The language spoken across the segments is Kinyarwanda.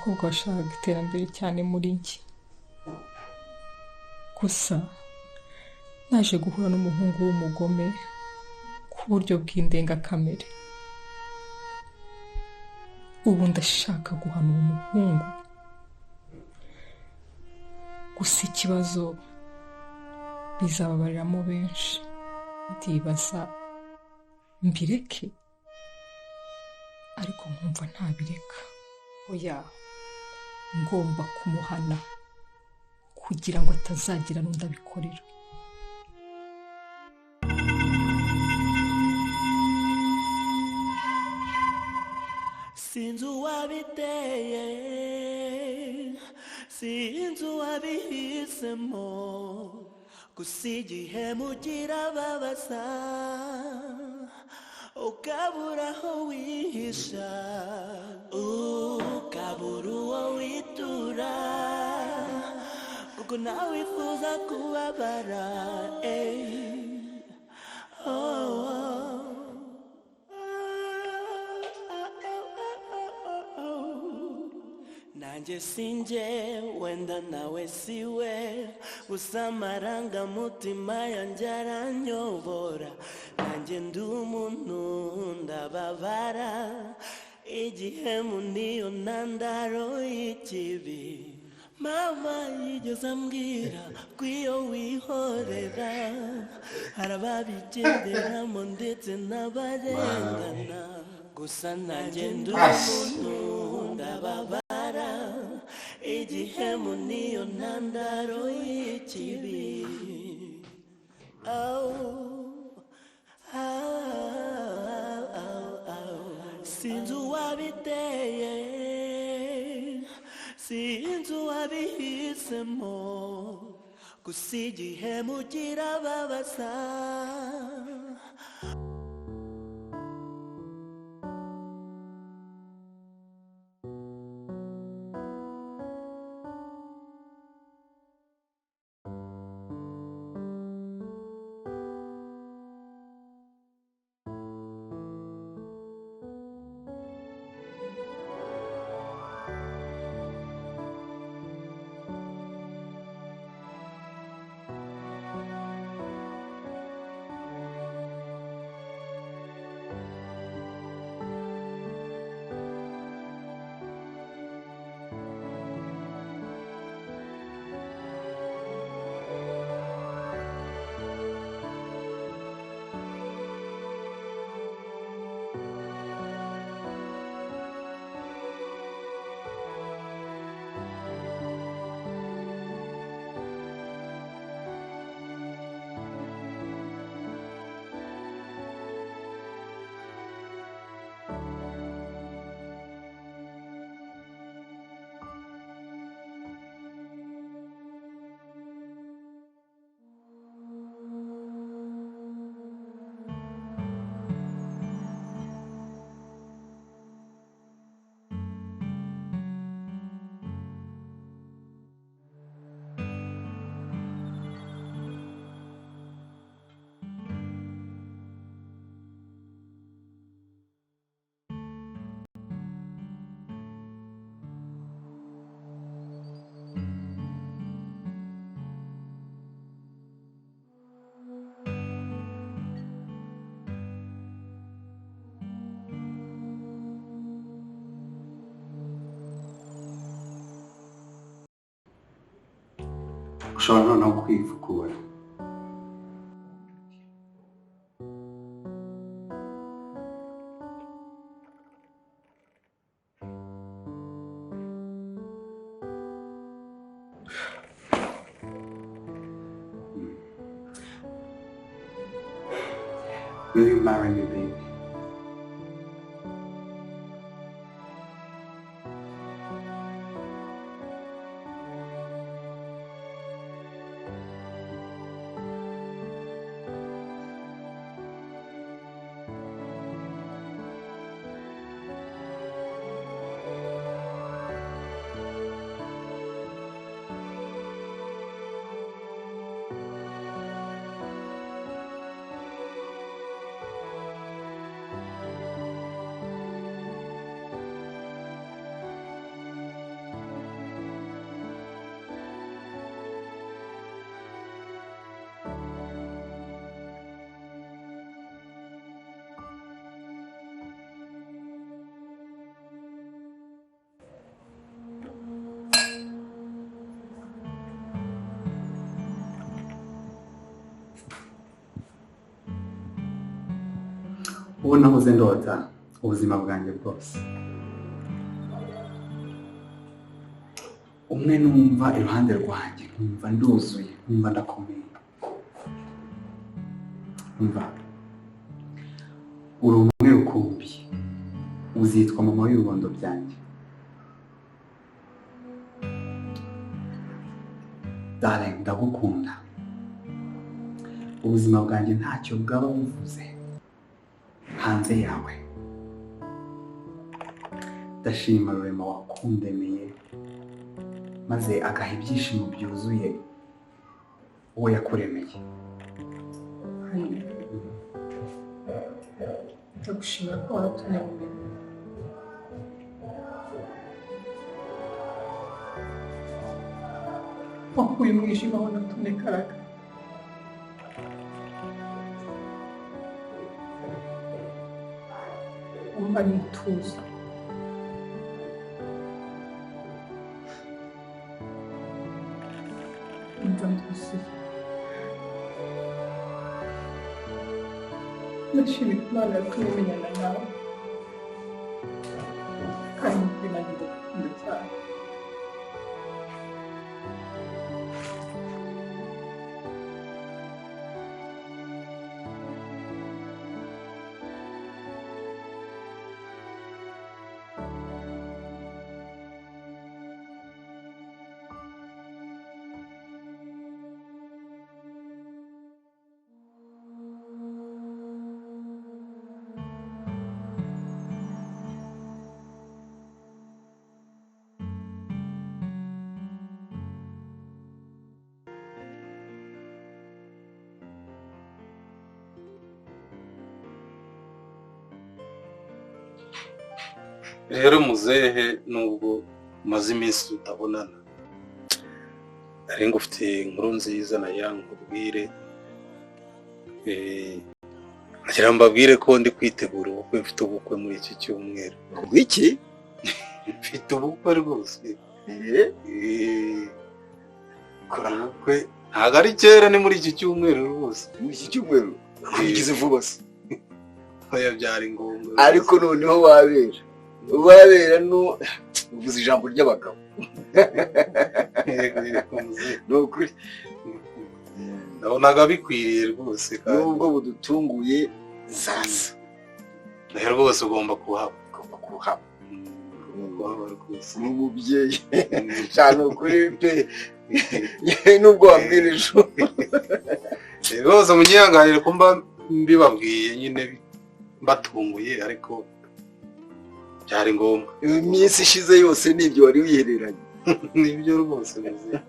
umukobwa washakaga iterambere cyane muri njye. Gusa naje guhura n'umuhungu w'umugome ku buryo bw'indengakamere. Ubu ndashaka guhana uwo muhungu. Gusa ikibazo bizababariramo benshi. Ndibaza mbireke, ariko nkumva ntabireka. Oya, ngomba kumuhana kugira ngo atazagira n'undi abikorera. Sinzi uwabiteye, sinzi uwabihisemo, gusa igihe mugira babaza, ukabura aho wihisha, ukabura uwo witura, kuko nawe wifuza kubabara. Oh, oh. Nanjye sinjye wenda nawe siwe, gusa amarangamutima yanjye aranyobora. Nanjye ndi umuntu ndababara, igihemu niyo ntandaro y'ikibi. Mama yigeze ambwira ko iyo wihorera hari ababigenderamo ndetse n'abarengana. Gusa nanjye ndi umuntu ndababara, igihemu niyo ntandaro y'ikibi. Oh, oh, oh, oh. Sinzi uwabiteye, sinzi uwabihisemo, gusa igihe mugira babaza. Ushobora noneho kwivugura. Will you marry me, baby? Uwo nahoze ndota ubuzima bwanjye bwose. Umwe numva iruhande rwanjye nkumva nduzuye, nkumva ndakomeye. Umva, uri umwe rukumbi, uzitwa mama w'ibibondo byanjye. Darling, ndagukunda. Ubuzima bwanjye ntacyo bwaba buvuze hanze yawe. Ndashima Rurema wakundemeye maze agaha ibyishimo byuzuye uwo yakuremeye. Ndagushimira ko waratumye mumenya. Wakuye umwijima aho natonekaraga. Umva nituza. Umva nduzuye. Ndashimira Imana yatumye menyana nawe. Kandi nukuri nanjye ndagukunda cyane. Rero muzehe, nubwo umaze iminsi tutabonana, nari ngufitiye inkuru nziza na nkubwire. Ngira mbabwire ko ndi kwitegura ubukwe, mfite ubukwe muri iki cyumweru. Iki? Mfite ubukwe rwose. Kora ubukwe ntabwo ari kera, ni muri iki cyumweru rwose. Muri iki cyumweru? Ubigize vuba se? Oya, byari ngombwa. Ariko noneho wabera. Wabera no uvuze ijambo ry'abagabo. Ni ukuri. Nabonaga bikwiriye rwose. Nubwo budutunguye zaza. Nawe rwose ugomba kuhaba. Ugomba kuhaba. Ugomba rwose. Ni umubyeyi. Cyane ukuri pe. Nubwo wambwira ejo. Rwose munyihanganire ko mba mbibabwiye nyine mbatunguye, ariko byari ngombwa. Iminsi ishize yose nibyo wari wihereranye. Nibyo rwose muzehe.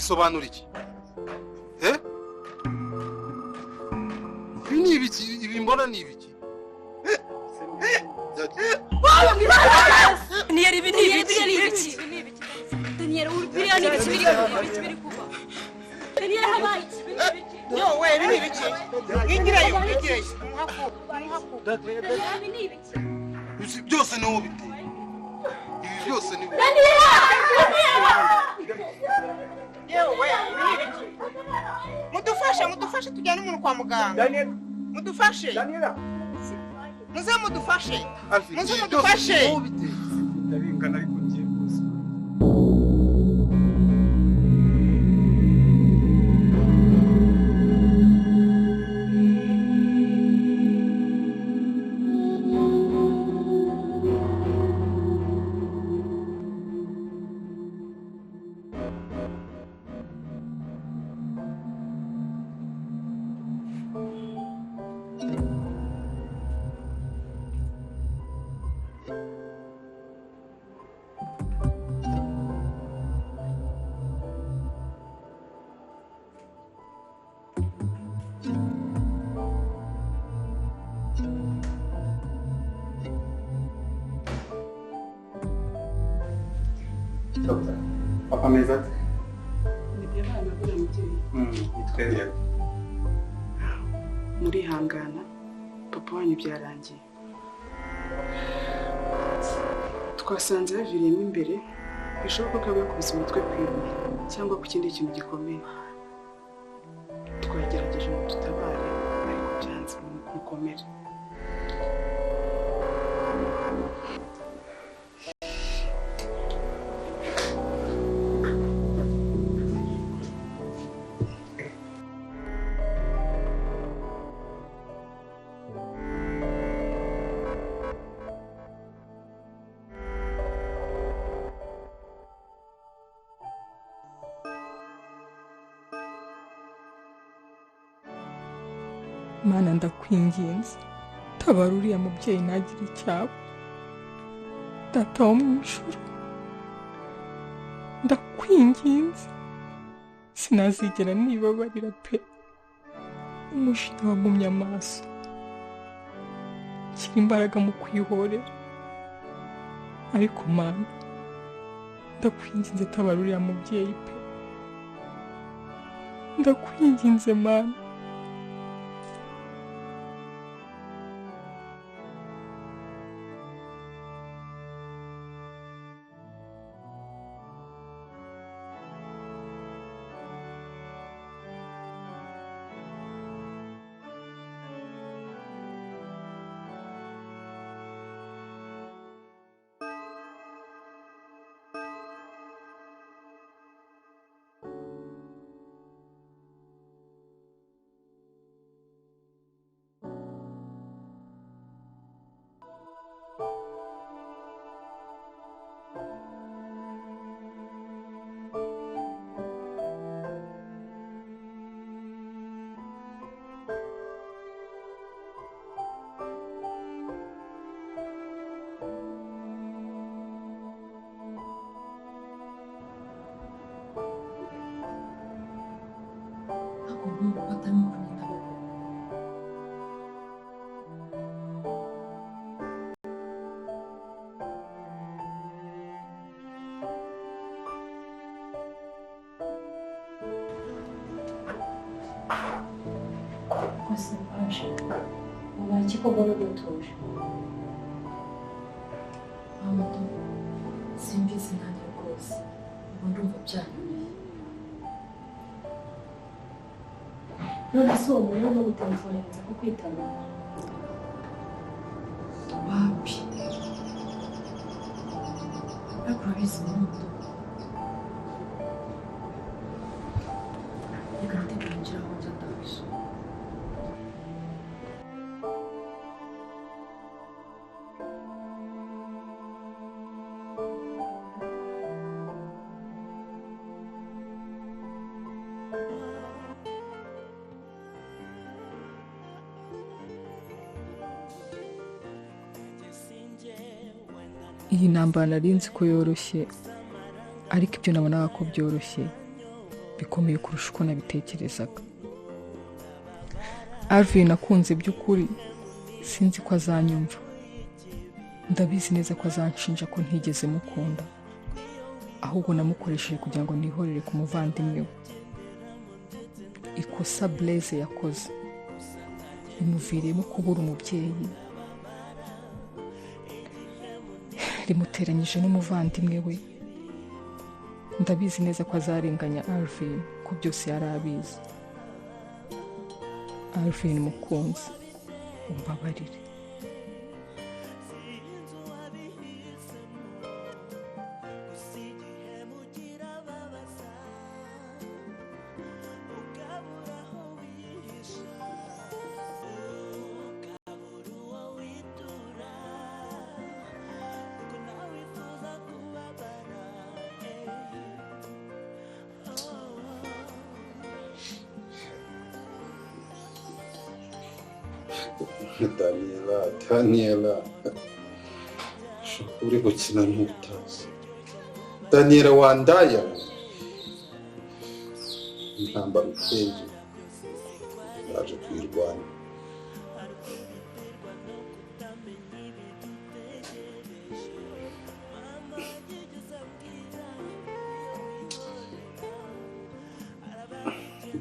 Bisobanura iki? Ibi ni ibiki? Ibi mbona ni ibiki? Daniel, ibi ni ibiki? Daniel, biriya ni ibiki biri kuba? Daniel, habaye iki? Yo, we, ibi ni ibiki? Ingirayo, ingirayo. Daniel, ibi ni ibiki? Byose ni wowe biteye. Ibi byose ni wowe. Daniel! Yewe, ibi ni ibiki? Mudufashe, mudufashe tujyane umuntu kwa muganga. Mudufashe. Muze mudufashe. Muze mudufashe. Ndabingana ariko ngiye rwose. Dr. Papa ameze ate? Ni abana buriya mubyeyi. Ni twebwe. Murihangana, papa wanyu byarangiye. Twasanze yaviriyemo imbere, bishoboka ko yaba yakubise umutwe ku ibuye cyangwa ku kindi kintu gikomeye. Twagerageje ngo dutabare, ariko byanze mukomere. Mana ndakwinginze, tabara uriya mubyeyi ntagire icyaba. Data wo mu ijuru, ndakwinginze, sinazigera nibabarira pe. Umujinya wagumye amaso, nshyira imbaraga mu kwihorera, ariko Mana ndakwinginze, tabara uriya mubyeyi pe, ndakwinginze Mana. Batarimo kunyitaba. Rwose mbaje wabaye iki ko mbona udatuje? Mamudu, simbizi nanjye rwose, ubu ndumva byananiye. None se uwo muntu urimo gutelefone ko kwitaba? Wapi, ariko urabizi Mamudu, reka nitegure ngire aho njya ndaje. Iyi ntambara nari nzi ko yoroshye, ariko ibyo nabonaga ko byoroshye bikomeye kurusha uko nabitekerezaga. Alvin nakunze by'ukuri, sinzi ko azanyumva. Ndabizi neza ko azanshinja ko ntigeze mukunda, ahubwo namukoresheje kugira ngo nihorere ku muvandimwe we. Ikosa Blaise yakoze rimuviriyemo kubura umubyeyi, rimuteranyije n'umuvandimwe we. Ndabizi neza ko azarenganya Alvin, ko byose yari abizi. Alvin mukunzi, umbabarire. Daniela, Daniela, uri gukina ntutazi. Daniela wandaya, intambara uteye yaje kuyirwanya.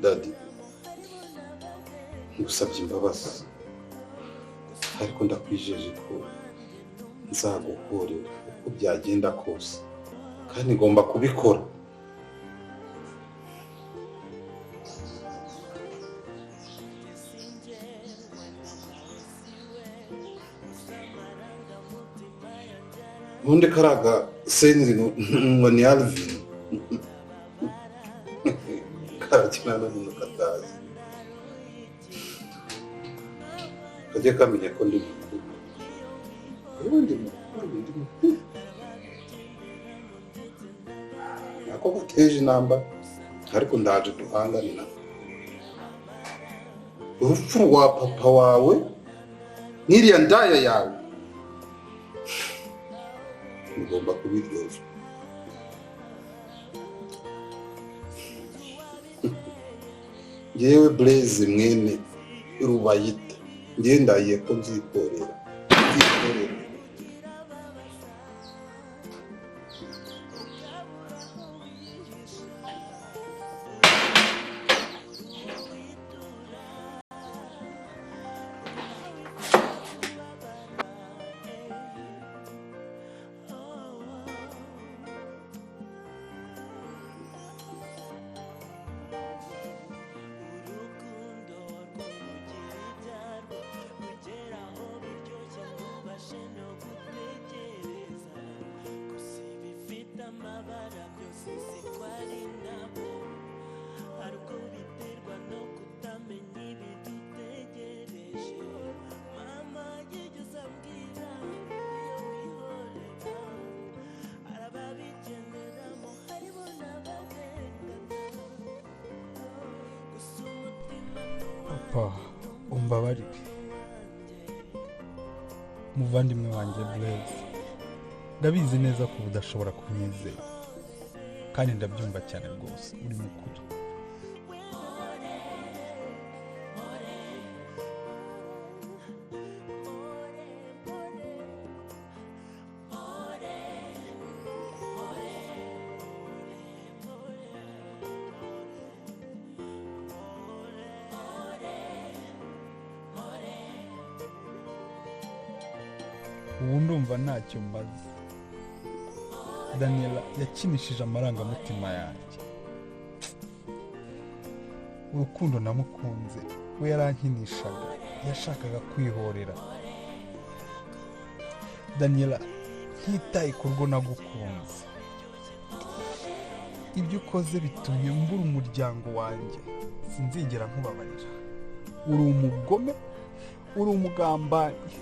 Daddy, ngusabye imbabazi, ariko ndakwijeje ko nzagukorera uko byagenda kose, kandi ngomba kubikora. Ubundi karaga senzi ngo ni Alvin karakina n'umuntu katazi, kajya kamenya ko ndi mukuru. Yewe ndi mukuru, ndi mukuru. Nako gateje inamba, ariko ndaje duhangane na urupfu rwa papa wawe n'iriya ndaya yawe mugomba kubiryozwa. Yewe Blaise mwene Rubayita, njye ndahiye ko nzikorera, nzikorera. Papa, umbabarire. Muvandimwe wanjye Blaise, ndabizi neza ko udashobora kunyizera, kandi ndabyumva cyane rwose, uri mukuru. Ubu ndumva ntacyo mbaza. Daniela yakinishije amarangamutima yanjye. Urukundo namukunze we yarankinishaga, yashakaga kwihorera. Daniela ntitaye ku rwo nagukunze. Ibyo ukoze bitumye mbura umuryango wanjye, sinzigera nkubabarira. Uri umugome, uri umugambanyi.